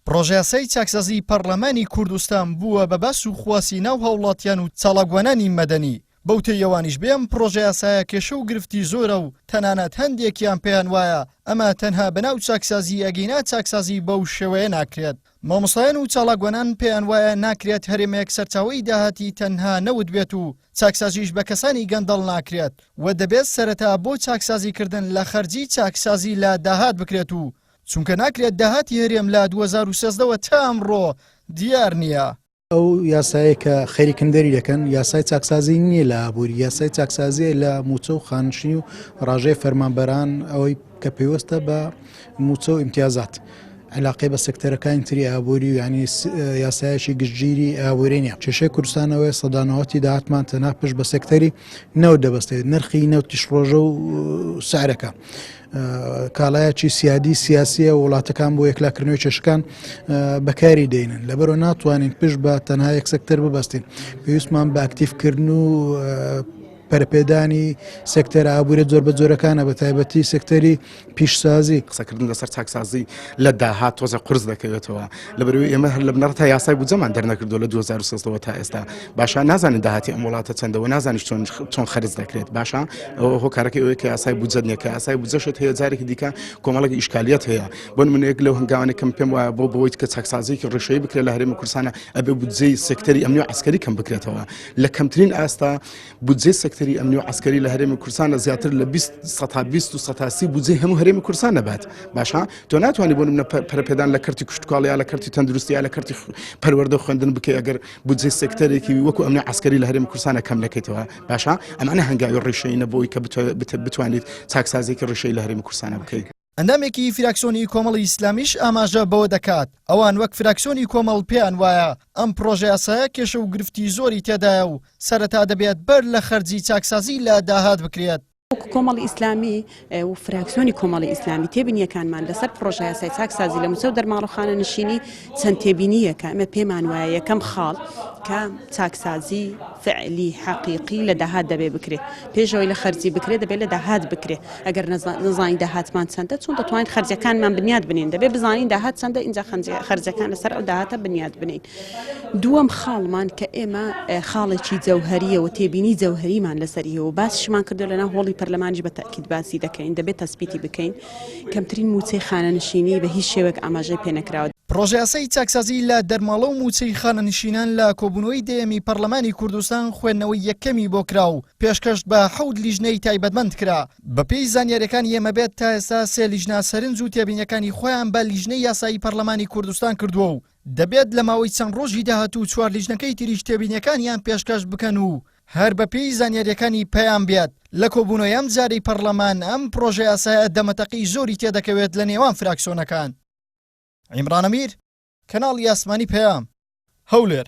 پڕۆژەیاسای چاکسازیی پەڕلەمانی کوردستان بووە بە باس و خواسی ناو هاوڵاتیان و چالاکوانانی مەدەنی، بەوتەی ئەوانیش بێ ئەم پڕۆژەیاسایە کێشە و گرفتی زۆرە و تەنانەت هەندێکیان پێیان وایە ئەمە تەنها بەناو چاکسازی ئەگینا چاکسازی بەو شێوەیە ناکرێت. مامۆستایان و چالاکوانان پێیان وایە ناکرێت هەرێمێک سەرچاوەی داهاتی تەنها نەوت بێت و چاکسازیش بە کەسانی گەندەڵ ناکرێت و دەبێت سەرەتا بۆ چاکسازیکردن لە خەرجی چاکسازی لە داهات بکرێت و چونکە ناکرێت داهاتی هەرێم لە 2013 وە تا ئەمڕۆ دیار نییە. ئەو یاسایەی کە خەریکن دەری دەکەن یاسای چاکسازی نییە لە ئابووری، یاسای چاکسازیە لە مووچە و خانشینی و ڕاژەی فەرمانبەران ئەوەی کە پەیوەستە بە مووچە و ئیمتیازات علاقەی بە سێکتەرەکانی تری ئابووری و یعنی یاسایەکی گشتگیری ئابووری نییە. کێشەی کوردستان ئەوەیە سەدا نەوەتی داهاتمان تەنها پشت بە سێکتەری نەوت دەبەستێت، نرخی نەوتیش ڕۆژە و سعرەکە کاڵایەکی سیادی سیاسیە وڵاتەکان بۆ یەکلاکردنەوەی کێشەکان بەکاری دێنن لەبەرەوە ناتوانین پشت بە تەنها یەک سێکتەر ببەستین پێویستمان بە ئەکتیڤکردن و پەرەپێدانی سێکتەرە ئابووریە جۆربەجۆرەکانە بە تایبەتی سێکتەری پیشسازی. قسەکردن لەسەر چاکسازی لە داهات تۆزە قورس دەکەوێتەوە لەبەرئەوەی ئێمە هەر لە بنەڕەتا یاسای بودجەمان دەرنەکردووە لە 2013 ەوە تا ئێستا باشە نازانین داهاتی ئەم وڵاتە چەندەوە نازانیش چۆن چۆن خەرج دەکرێت باشە ئەوە هۆکارەکەی ئەوەیە کە یاسای بودجە نییە کە یاسای بودجەشت هەیە جارێکی دیکە کۆمەڵێک ئیشکالیەت هەیە بۆ نمونە یەک لەو هەنگاوانەی کەم پێم وایە بۆ بەوەی کە چاکسازیەکی ڕیشەیی بکرێت لە هەرێمی کوردستانە ئەبێ بودجەی سێکتەری ئەمنی و عەسکەری کەم بکرێتەوە لە کەمترین ئاستا بودجەی سێکتەری ئەمنی و عەسکەری لە هەرێمی کوردستان لە زیاتر لە 20 سەتا 20 و سەتا 30 بودجەی هەموو هەرێمی کوردستان نەبات باشە تۆ ناتوانانی بۆ نمونە پەرەپێدان لە کەرتی کشتتوکاڵ یا لە کەرتی تەندروستی یا لە کەرتی پەروەردە و خوێندن بکەی ئەگەر بودجەی سێکتەرێکی وەکو ئەمنی عەسکەری لە هەرێمی کوردستانە کەم نەکەیتەوە باشە ئەمانە هەنگاوی ڕیشەیینە بۆی کە بتوانیت چاکسازیێکی ڕیشەیی لە هەرێمی کوردستانە بکەیت. ئەندامێکی فراکسۆنی کۆمەڵی ئیسلامیش ئاماژە بەوە دەکات، ئەوان وەک فراکسۆنی کۆمەڵ پێیان وایە ئەم پڕۆژەیاسایە کێشە و گرفتی زۆری تێدایە و سەرەتا دەبێت بەر لە خەرجی چاکسازی لە داهات بکرێت. وەکو کۆمەڵی ئیسلامی و فراکسیۆنی کۆمەڵی ئیسلامی تێبینییەکانمان لەسەر پڕۆژەیاسای چاکسازی لە مووچە و دەرماڵ و خانەنشینی چەند تێبینییەکە، ئێمە پێمان وایە یەکەم خاڵ کە چاکسازی فعلی حەقیقی لە داهات دەبێ بکرێ پێش ئەوەی لە خەرجی بکرێ دەبێ لە داهات بکرێ ئەگەر نەزانین داهاتمان چەندە چۆن دەتوانین خەرجەکانمان بنیات بنین دەبێ بزانین داهات چەندە ئینجا خەرجەکان لەسەر ئەو داهاتە بنیات بنین دووەم خاڵمان کە ئێمە خاڵێکی جەوهریە و تێبینی جەوهریمان لەسەریەوە و باسیشمان کردو لەناو هۆڵی پەرلەمانیش بە تەئکید باسی دەکەین دەبێت تەسبیتی بکەین کەمترین مووچەی خانەنشینی بە هیچ شێوەیەک ئاماژەی پێنەکراوە. پڕۆژەیاسای چاکسازی لە دەرماڵە و مووچەی خانەنشینان لە کۆبوونەوەی دەیەمی پەڕلەمانی کوردستان خوێندنەوەی یەکەمی بۆ کرا و پێشکەش بە حەوت لیژنەی تایبەتمەند کرا. بەپێی زانیارییەکانی ئێمە بێت تا ئێستا سێ لیژنە سەرنج و تێبینییەکانی خۆیان بە لیژنەی یاسایی پەڕلەمانی کوردستان کردووە و دەبێت لە ماوەی چەند ڕۆژی داهاتوو چوار لیژنەکەی تریش تێبینییەکانیان پێشکەش بکەن و هەر بەپێی زانیارییەکانی پەیام بێت، لە کۆبوونەوەی ئەمجارەی پەڕلەمان ئەم پڕۆژەیاسایە دەمەتەقێی زۆری تێدەکەوێت لە نێوان فراکسۆنەکان. عیمران ئەمیر، کەناڵی ئاسمانی پەیام، هەولێر.